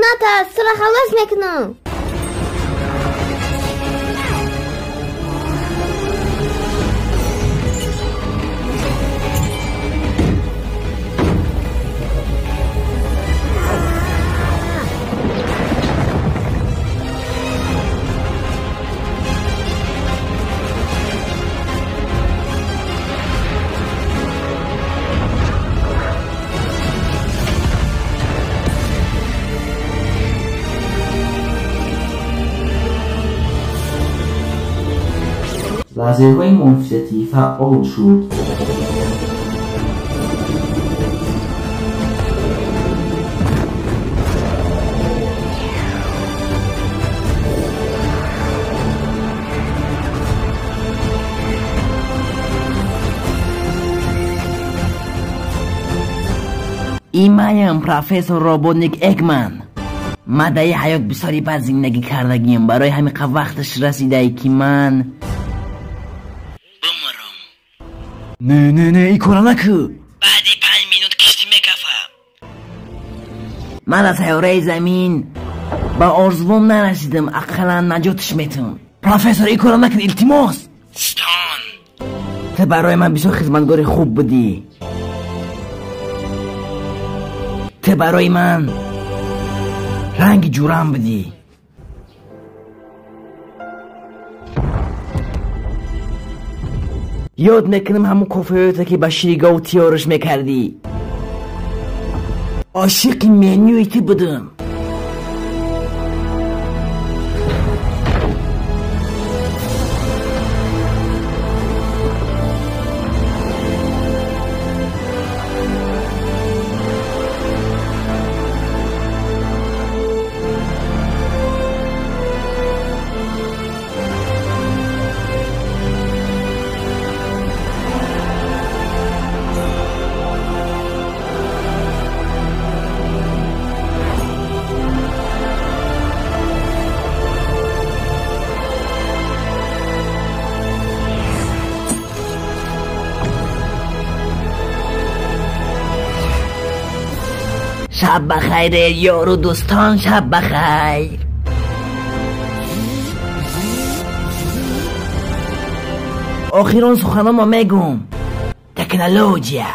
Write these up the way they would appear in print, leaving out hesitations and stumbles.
Натарс, туро халос мекунам. لازرهای محافظتی فعال شد. ایمایم پروفسور روبوتنیک اگمن. ما در حیات بسیاری بد زندگی کردگیم. برای همین وقتش رسیده که من نه نه نه ای کارا نکو. بعدی 5 минут کشتی میکفم. من از سیاره زمین با آرزوام نرسیدم، اقلا نجاتش میتم. پروفسور ای کارا نکن، التماس. ستان، تو برای من بسیار خدمتگار خوب بودی. تو برای من رنگ جورم بودی. یاد میکنم همون کافیه که با شیرگاه و تیارش میکردی. عاشق منوی تو بودم. شب بخیر یارو دوستان، شب بخیر. آخران سخنان ما میگم تکنولوژیا.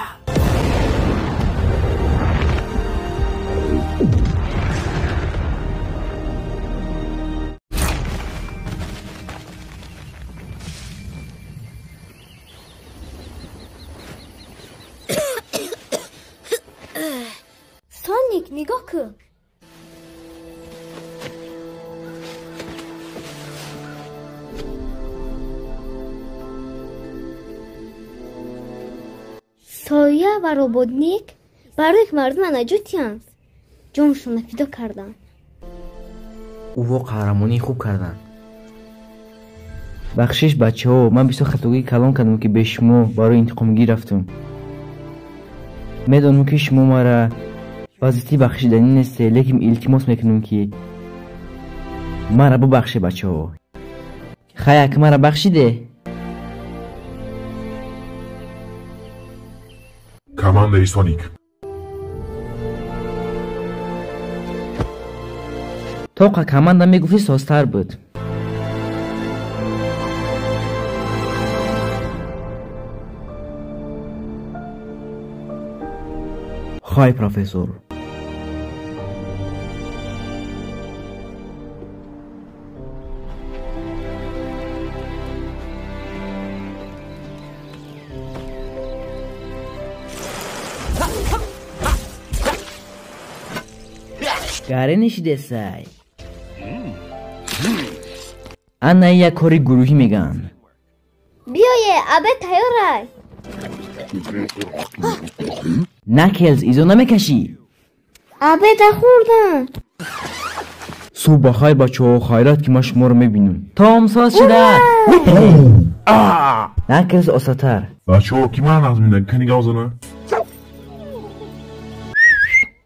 Соник, нигоҳ кун. Соя ва Роботник барои ки мардумро наҷот диҳанд ҷоншонро фидо карданд. Ӯҳо қаҳрамонии хуб карданд. Бахшиш бачаҳо, ман бисёр хатогии калон кардам ки бе шумо барои интиқомгирӣ рафтам. Медонам ки шумо мара вазифаи бахшиданӣ несте, лекин илтимос мекунам ки мара бубахше бачаҳо. Хаяк, мара бахшиде? Командаи Соник. Тоқа команда мегуфти созтар буд. Хай профессор. Гаре нишидесай. Ана як кори гурӯҳӣ мегӯянд. Биёе, абед тайёрай. Наклз, изо намекашӣ? Абеда хӯрдам. Субҳ бахайр бачаҳо, хайрат ки ман шуморо мебинам. Том соз шуда. Наклз осотар. Бачаҳо, ки ман нағз мебинам, кани гав зана?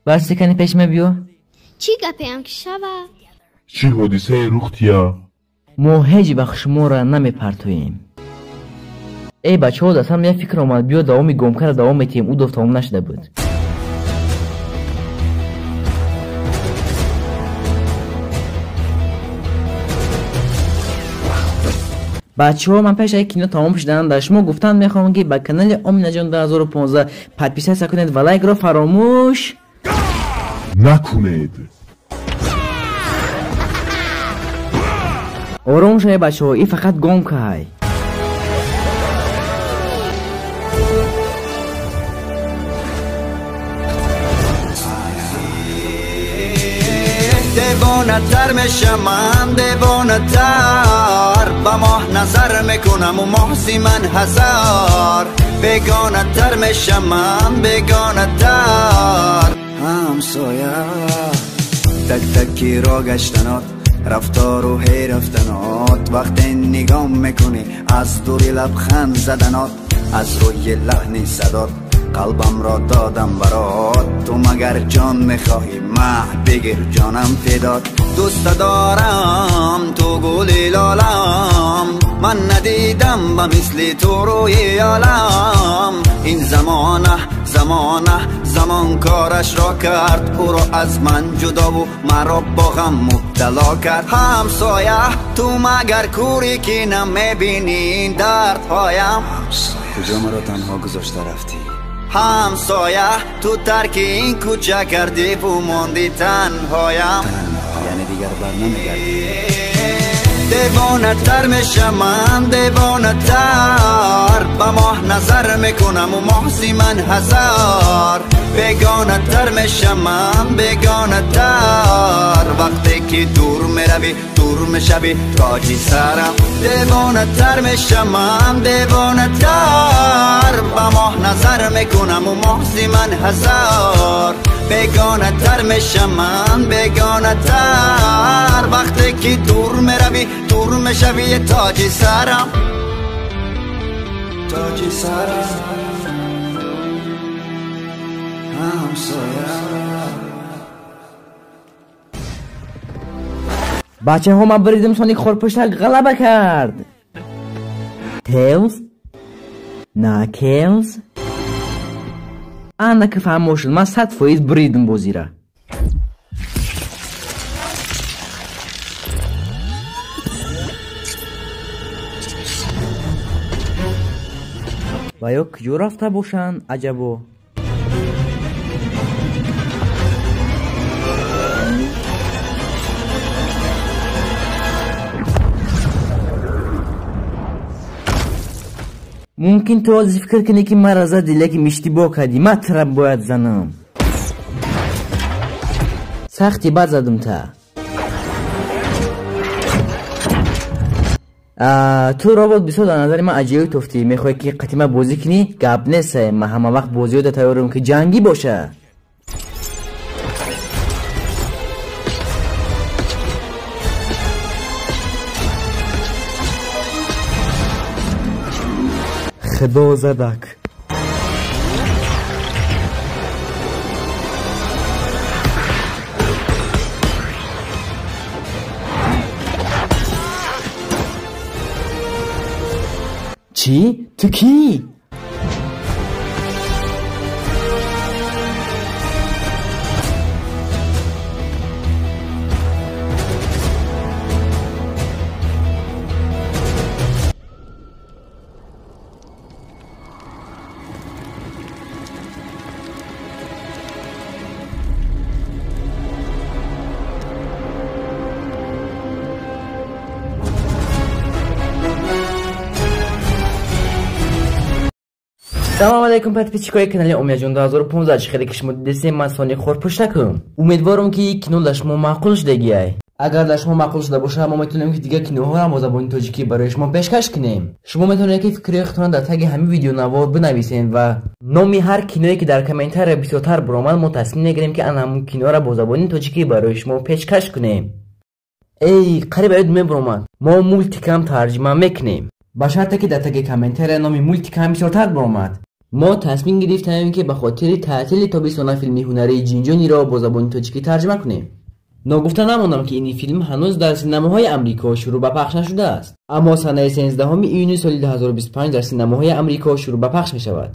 Баси кани пеш ма биё. Чӣ гапеам ки шавад? Чӣ ҳодисае рух дия? Мо ҳеҷ вақт шуморо намепартоем. Эй бачаҳо, дастам як фикр омад, биё давоми гомкаро давом метиҳем, ӯ доф тамом нашуда буд. Бачаҳо, ман пеш аз кино тамом шудан дар шумо гуфтан мехоҳам, ки ба канали Оминаҷон 2015 подписаться кунед ва лайкро фаромӯш накунед. Ором шавед, бачаҳо, ин фақат гонкаҳай. Девонатар мешавам, девонатар, ба моҳ назар мекунам у моҳси ман ҳазор. Бегонатар мешавам, бегонатар. Ҳамсоя так таки ро гаштанот, рафтору ҳей рафтанот, вақте нигоҳ мекунӣ аз дури лабханд заданот, аз рӯи лаҳни садот қалбамро додам барот. Ту магар ҷон мехоҳӣ, маҳ бигир ҷонам фидот. Дӯста дорам ту гули лолам, ман надидам ба мисли ту рӯи олам. Ин замона замона замон корашро кард, ӯро аз ман ҷудову маро бо ғам мубтало кард. Ҳамсоя, ту магар кӯрӣ ки намебинӣ дардҳоям? Куҷо маро танҳо гузошта рафтӣ? Ҳамсоя, ту тарки ин кӯча кардиву монди танҳоям, яъне дигар бар намегардӣ. Девонатар мешавам, девонатар, ба моҳ назар мекунам у моҳси ман ҳазор. Бегонатар мешавам, бегонатар, вақте ки дур меравӣ, дур мешавӣ тоҷи сарам. Девонатар мешавам, девонатар, ба моҳ назар мекунам у моҳси ман ҳазор. Бегонатар мешавам, бегонатар, вақте ки дур меравӣ, дур мешавӣ тоҷи сарам, тоҷи сарам. Ҳамсоя. Бачаҳо, ман буридим, Соник хорпуштак ғалаба кард. Тейлз, Наклз, ана ки фаҳмо шуд, ман 100% буридим бозира. Ва ё куҷо рафта бошанд, аҷабо? Мумкин ту ҳозир фикр кунӣ, ки маро задӣ, лекин иштибоҳ кардӣ. Ман тура бояд занам. Сахти бад задум та. Ту робот бисёр дар назари ман аҷоиб тофтӣ. Мехоҳӣ ки қатима бозӣ кунӣ? Гап нест, ман ҳама вақт бозиёда тайёрам, ки ҷангӣ боша. Худо задак. Чӣ? Ту кӣ? Салом алейкум, подписчикои канали Оминаҷон 2015. Чӣ хеле ки шумо дидесем, ман Соник хорпуштакам. Умедворам, ки кино дар шумо маъқул шудагиай. Агар дар шумо маъқул шуда бошад, мо метавонем, ки дигар киноҳоро бо забони тоҷикӣ барои шумо пешкаш кунем. Шумо метавонед, ки фикрҳои худтонро дар таги ҳамин видеонавор бинависед ва номи ҳар киное, ки дар комментария бисёртар баромад, мо тасмим мегирем, ки ана ҳамун киноро бо забони тоҷикӣ барои шумо пешкаш кунем. Эй, қариб ёд мебаромад, мо мултикам тарҷима мекунем. Ба шарте ки дар таги комментария номи мултикам бисёртар баромад. Мо тасмим гирифтаем, ки ба хотири таътили тобистона филми ҳунарии Ҷинҷониро бо забони тоҷикӣ тарҷима кунем. Ногуфта намонам, ки ин филм ҳанӯз дар синамоҳои Амрико шурӯъ ба пахш нашудааст, аммо санаи 13 июни соли 2025 дар синамоҳои Амрико шурӯъ ба пахш мешавад.